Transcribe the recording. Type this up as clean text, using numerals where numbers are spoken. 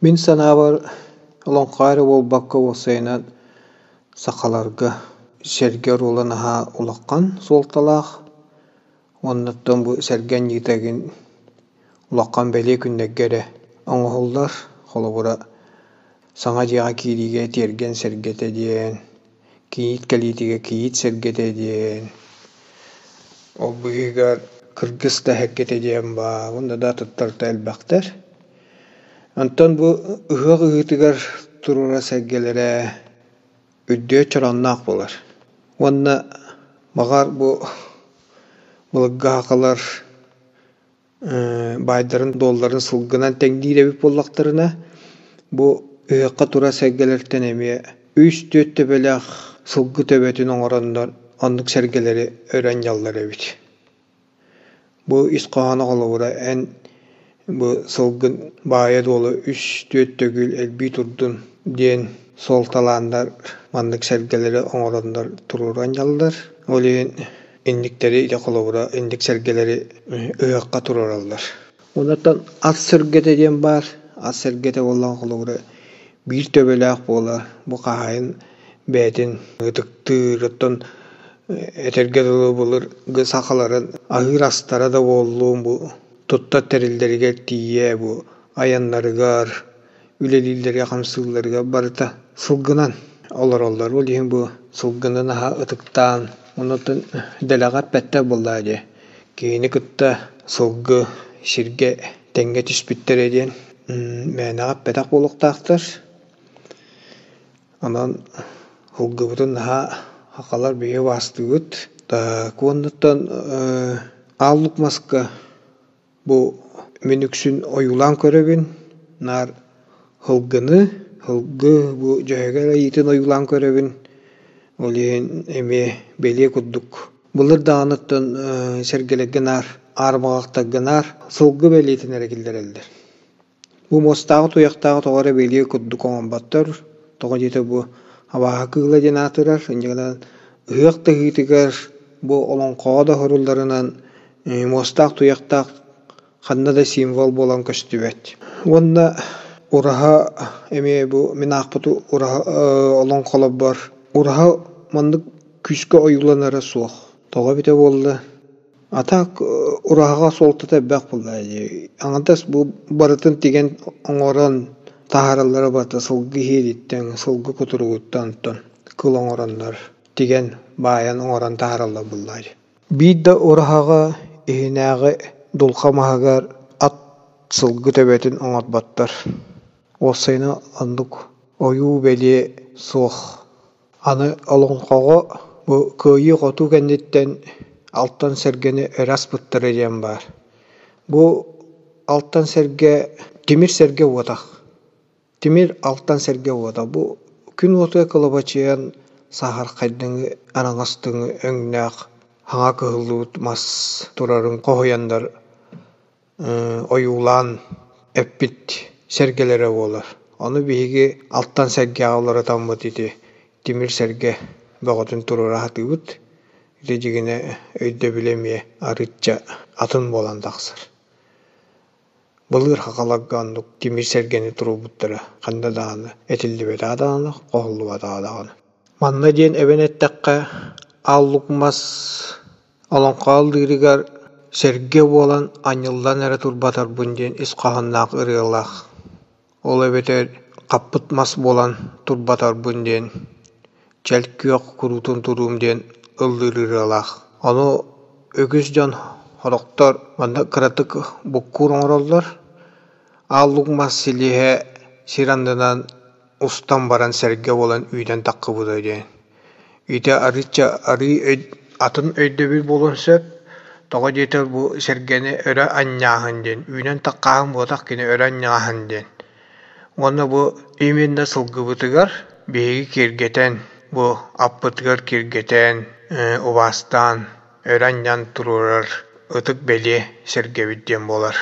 Мин санаабар, олоҥхо эрэ буолбакка уопсайынан сахаларга сэргэ оруола наһаа улахан суолталаах. Уоннаттан бу сэргэ анньыыта игин улахан бэлиэ күннэргэ эрэ оҥоһуллар. Холобура, саҥа дьиэҕэ киириигэ тиэргэн сэргэтэ диэн, кийиит кэлиитигэр кийиит сэргэтэ диэн, ол быыһыгар кыргыс да сэргэтэ диэн баар уонна да атыттар да элбэхтэр. Онтон бу ыһыах ыһыытыгар туруорар сэргэлэрэ үрдүө чороонноох буолар. Уонна баҕар бу былыргы сахалар баайдарын-дуолларын сылгынан тэҥниир эбит буоллахтарына, бу ыһыахха турар сэргэлэртэн эмиэ үс-түөрт төбөлөөх сылгы төбөтүн оҥороннор оннук сэргэлэри өрө анньаллар эбит. Бу ис хоһооно холобура эн бу сылгын баайа-дуола үс-түөрт төгүл элбии турдун диэн суолталааннар маннык сэргэлэри оҥороннор туруору анньаллар. Ол иһин инниктэри ити холобура инник сэргэлэри ыһыахха туруораллар. Онтон ат сэргэтэ диэн баар. Ат сэргэтэ буоллаҕына холобура биир төбөлөөх буолар. Бу хаһаайын бэйэтин ытыктыыр, оттон этэргэ дылы былыргы сахаларын аһыыр астара да буоллун, бу туттар тэриллэригэр тиийэ, бу айаннарыгар, үлэлииллэригэр-хамсыылларыгар барыта сылгынан олороллор. Ол иһин бу сылгыны наһаа ытыктаан, онтон дэлэҕэ эппэттэр буоллаҕа дии. Киһини кытта сылгы сиргэ тэҥҥэ түспүттэрэ диэн мээнэҕэ эппэтэх буолуохтаахтар. Онон сылгыбытын наһаа сахалар биһиги убаастыыбыт. Так уоннаттан Аал Лук маска бу мин үксүн ойуулаан көрөбүн. Наар сылгыны, сылгы бу дьөһөгөл айыытын ойуулаан көрөбүн. Ол иһин эмиэ бэлиэ курдук. Былыр даҕаныттан сэргэлэргэ наар, аармаҕахтарга наар сылгы бэлиэтин эрэ киллэрэллэр. Бу муостааҕы туйахтааҕы тоҕо эрэ бэлиэ курдук оҥорботтор. Тоҕо диэтэ бу абааһы кыыла диэн аатырар. Инньэ гынан ыһыах да ыһыытыгар бу олоҥхоҕо да оһорулларынан муостаах туйахтаах ханна да символ буолан көстүбэт. Уонна ураһа эмиэ бу мин аахпыт ураһа олоҥхолорбор ураһа маннык күүскэ ойууланара суох. Тоҕо эбитэ буолла? А так ураһаҕа суолтата элбэх буолла дии. Аҥардас бу барытын тигэн оҥорон таһаараллара барыта сылгы иһиириттэн, сылгы кутуругуттан оттон кыл оҥороннор тигэн, баайан оҥорон таһаараллар буолла дии. Биир да ураһаҕа иһинээҕи дулҕа маһыгар ат сылгы төбөтүн оҥорботтор. Уопсайынан оннук ойуу бэлиэ суох. Аны олоҥхоҕо бу кыайыы-хотуу кэнниттэн алтан сэргэни өрө аспыттара диэн баар. Бу алтан сэргэ тимир сэргэ уотах. Тимир алтан сэргэ уота. Бу күн уотугар кылабачыйан саһархайдыҥы, араҥастыҥы өҥнөөх хаҥа кыһыллыбыт мас турарын хоһуйаннар ойуулаан эппит сэргэлэрэ буолар. Ону биһиги алтан сэргэҕэ уларытаммыт ити тимир сэргэ бөҕөтүн туруора сатыыбыт. Ити дьиҥинэ өйдөбүлэ эмиэ арыычча атын буолан тахсар. Былыр сахаларга оннук тимир сэргэни туруорбуттара ханна даҕаны этиллибэтэҕэ даҕаны, хоһуллубатаҕа даҕаны. Манна диэн эбэн эттэххэ, Аал Лук мас Олоҥхо аллыырыгар сэргэ буолан анньыллан эрэ турбатарбын диэн ис хоһоонноох ырыалаах. Ол эбэтэр хаппыт мас буолан турбатарбын диэн чэл күөх куруутун туруум диэн ыллыыр ырыалаах. Ону үгүс дьон сорохтор манна кыратык буккуур оҥороллор. Аал Лук мас силиһэ сир аннынан устан баран сэргэ буолан үүнэн таххыбыта диэн. Ити арыычча арыый атын өйдөбүл буолуон сөп. Тоҕо диэтэр бу сэргэни өрө анньааһын диэн, үүнэн таххааһын буолбатах кини өрө анньааһын диэн. Уонна бу именно сылгыбытыгар биһиги киэргэтэн, бу аппытыгар киэргэтэн, убаастаан, өрө анньан туруорар ытык бэлиэ сэргэбит диэн буолар.